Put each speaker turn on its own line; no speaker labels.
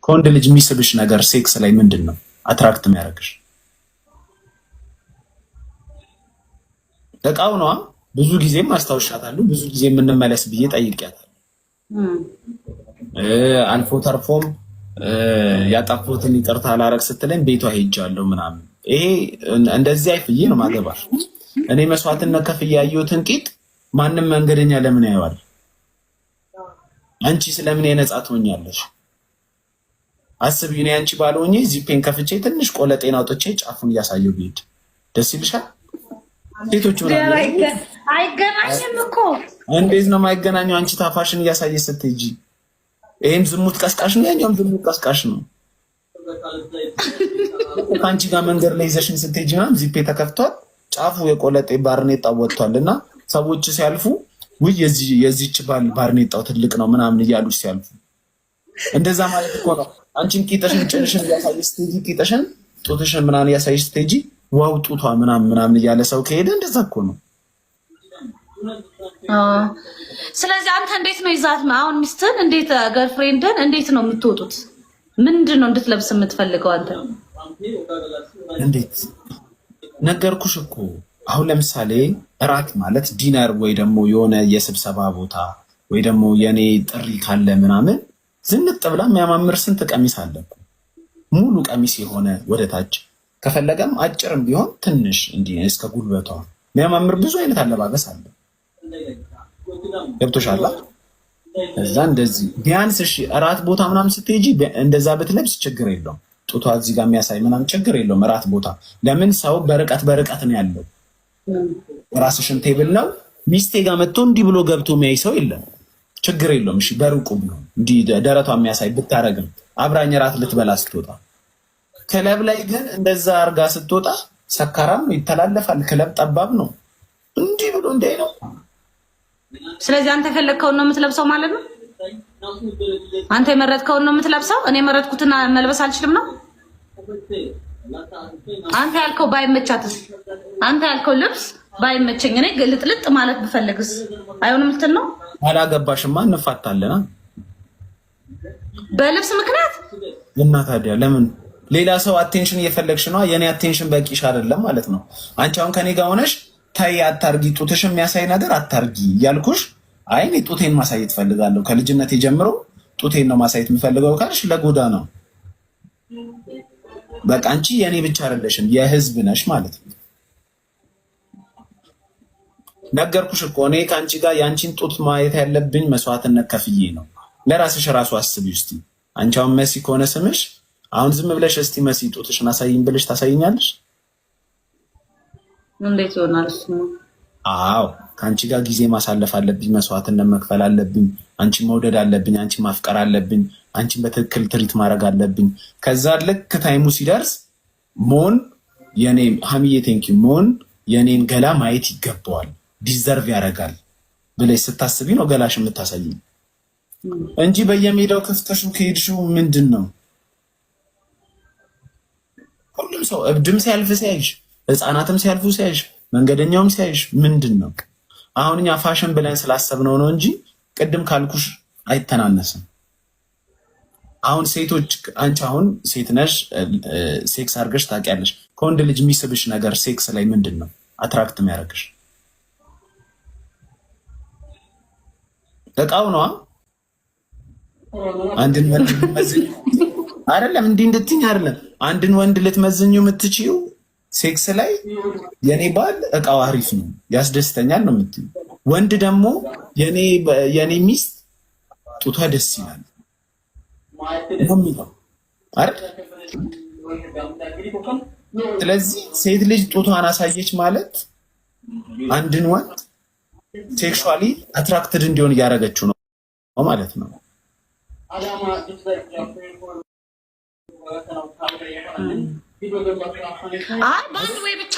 ከወንድ ልጅ የሚስብሽ ነገር ሴክስ ላይ ምንድን ነው attract የሚያደርግሽ? እቃው ነዋ። ብዙ ጊዜም አስታውሻታለሁ። ብዙ ጊዜ የምንመለስ ብዬ ጠይቄያታለሁ። አልፎ ተርፎም ያጠፉትን ይቅርታ አላረግ ስትለኝ ቤቷ ሄጃለሁ ምናምን። ይሄ እንደዚህ አይፍዬ ነው ማገባሽ። እኔ መስዋዕትነት ከፍዬ ያየሁትን ቂጥ ማንም መንገደኛ ለምን ያየዋል? አንቺ ስለምን የነጻ ትሆኛለሽ? አስቢ። እኔ አንቺ ባልሆኜ ዚፔን ከፍቼ ትንሽ ቆለጤን አውጥቼ ጫፉን እያሳየው ብሄድ ደስ ይልሻል? ሴቶቹ
አይገናኝም እኮ።
እንዴት ነው የማይገናኘው? አንቺ ታፋሽን እያሳየሽ ስትሄጂ ይሄም ዝሙት ቀስቃሽ ነው፣ ያኛውም ዝሙት ቀስቃሽ ነው። ከአንቺ ጋር መንገድ ላይ ይዘሽን ስትሄጂ ምናምን ዚፔ ተከፍቷል፣ ጫፉ የቆለጤ ባርኔጣ ወጥቷል። እና ሰዎች ሲያልፉ ውይ የዚች ባል ባርኔጣው ትልቅ ነው ምናምን እያሉ ሲያልፉ እንደዛ ማለት እኮ ነው። አንቺም ቂጥሽን ጭንሽን እያሳየሽ ስትሄጂ ቂጥሽን ጡትሽን ምናምን እያሳየሽ ስትሄጂ wow ጡቷ ምናምን ምናምን እያለ ሰው ከሄደ እንደዛ እኮ ነው።
ስለዚህ አንተ እንዴት ነው ይዛት አሁን ሚስትህን እንዴት girlfriend ን እንዴት ነው የምትወጡት? ምንድን ነው እንድትለብስ የምትፈልገው አንተ?
እንዴት ነገርኩሽ እኮ አሁን ለምሳሌ እራት ማለት dinner ወይ ደግሞ የሆነ የስብሰባ ቦታ ወይ ደግሞ የኔ ጥሪ ካለ ምናምን ዝንጥ ብላ የሚያማምር ስንት ቀሚስ አለ እኮ፣ ሙሉ ቀሚስ የሆነ ወደታች ከፈለገም አጭርም ቢሆን ትንሽ እንዲህ እስከ ጉልበቷ የሚያማምር ብዙ አይነት አለባበስ አለ። ገብቶሻል? እዛ እንደዚህ ቢያንስ እሺ፣ እራት ቦታ ምናምን ስትሄጂ እንደዛ ብትለብስ ችግር የለውም። ጡቷ እዚህ ጋር የሚያሳይ ምናምን ችግር የለውም። እራት ቦታ ለምን ሰው በርቀት በርቀት ነው ያለው። ራስሽን table ነው። ሚስቴ ጋር መጥቶ እንዲህ ብሎ ገብቶ የሚያይ ሰው የለም። ችግር የለውም። እሺ፣ በሩቁ ቢሆን እንዲህ ደረቷ የሚያሳይ ብታረግም አብራኝ እራት ልትበላ ስትወጣ፣ ክለብ ላይ ግን እንደዛ አርጋ ስትወጣ ሰካራም ነው፣ ይተላለፋል። ክለብ ጠባብ ነው። እንዲህ ብሎ እንዲህ ነው።
ስለዚህ አንተ የፈለግከውን ነው የምትለብሰው ማለት ነው። አንተ የመረጥከውን ነው የምትለብሰው። እኔ የመረጥኩትን መልበስ አልችልም ነው አንተ ያልከው ባይመቻትስ? አንተ ያልከው ልብስ ባይመቸኝ እኔ ልጥልጥ ማለት ብፈልግስ አይሆንም ልትል ነው?
አላገባሽማ እንፋታለና
በልብስ ምክንያት።
እና ታዲያ ለምን ሌላ ሰው attention እየፈለግሽ ነው? የኔ attention በቂሽ አይደለም ማለት ነው። አንቺ አሁን ከኔ ጋር ሆነሽ ተይ አታርጊ፣ ጡትሽ የሚያሳይ ነገር አታርጊ እያልኩሽ፣ አይ እኔ ጡቴን ማሳየት ፈልጋለሁ ከልጅነቴ ጀምሮ ጡቴን ነው ማሳየት የምፈልገው ካልሽ ለጎዳ ነው። በቃ አንቺ የኔ ብቻ አይደለሽም የህዝብ ነሽ ማለት ነው። ነገርኩሽ እኮ እኔ ከአንቺ ጋር የአንቺን ጡት ማየት ያለብኝ መስዋዕትነት ከፍዬ ነው። ለራስሽ ራሱ አስቢ እስቲ። አንቺ አሁን መሲ ከሆነ ስምሽ አሁን ዝም ብለሽ እስቲ መሲ ጡትሽን አሳይኝ ብለሽ ታሳይኛለሽ?
እንዴት ይሆናል እሱ?
አዎ ከአንቺ ጋር ጊዜ ማሳለፍ አለብኝ፣ መስዋዕትነት መክፈል አለብኝ፣ አንቺን መውደድ አለብኝ፣ አንቺን ማፍቀር አለብኝ፣ አንቺን በትክክል treat ማድረግ አለብኝ። ከዛ ልክ time ኡ ሲደርስ ሞን የኔ ሀሚዬ thank you ሞን የኔን ገላ ማየት ይገባዋል፣ deserve ያደርጋል ብለሽ ስታስቢ ነው ገላሽ የምታሳይኝ እንጂ በየሜዳው ከፍተሽው ከሄድሽው ምንድን ነው? ሁሉም ሰው እብድም ሲያልፍ ሲያይሽ፣ ህፃናትም ሲያልፉ ሲያይሽ፣ መንገደኛውም ሲያይሽ ምንድን ነው? አሁን እኛ ፋሽን ብለን ስላሰብነው ነው እንጂ ቅድም ካልኩሽ አይተናነስም። አሁን ሴቶች አንቺ አሁን ሴት ነሽ፣ ሴክስ አድርገሽ ታውቂያለሽ። ከወንድ ልጅ የሚስብሽ ነገር ሴክስ ላይ ምንድን ነው attract የሚያደርግሽ? እቃው ነዋ። አንድን ወንድ ልትመዝኝ አይደለም፣ እንዲህ እንድትኝ አይደለም። አንድን ወንድ ልትመዝኙ የምትችይው ሴክስ ላይ የኔ ባል እቃው አሪፍ ነው ያስደስተኛል ነው የምትይው። ወንድ ደግሞ የኔ ሚስት ጡቷ ደስ ይላል ነው የሚለው አይደል? ስለዚህ ሴት ልጅ ጡቷን አሳየች ማለት አንድን ወንድ sexually attracted እንዲሆን እያደረገችው ነው ማለት ነው።
አይ በአንድ ወይ ብቻ